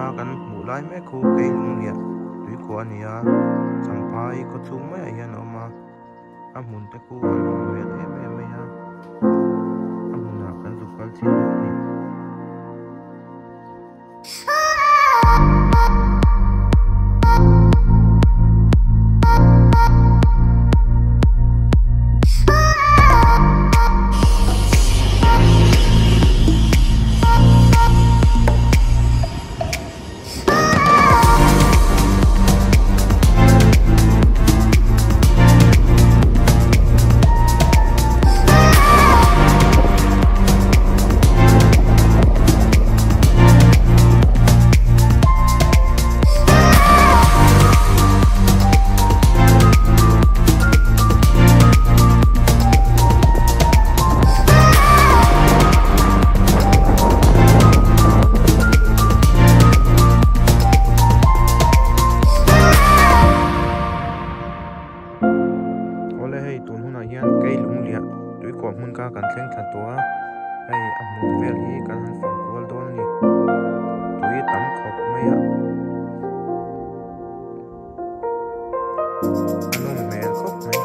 Tuna kan hmuh lai mek khu Keilungliah tuikhuah a ni a, Champhai khaw chhung maiah hian a awm a, a hmun te khu a nawm hmel em em mai a, a hmunah kan zuk kal chin dawn a ni. Awle hei tun hunah hian Keilungliah tuikhuah hmun kha kan thleng thla tawh a, hei a hmun vel hi kan han fang kual dawn a ni, tui a tam khawp mai a, a nawm hmel khawp mai.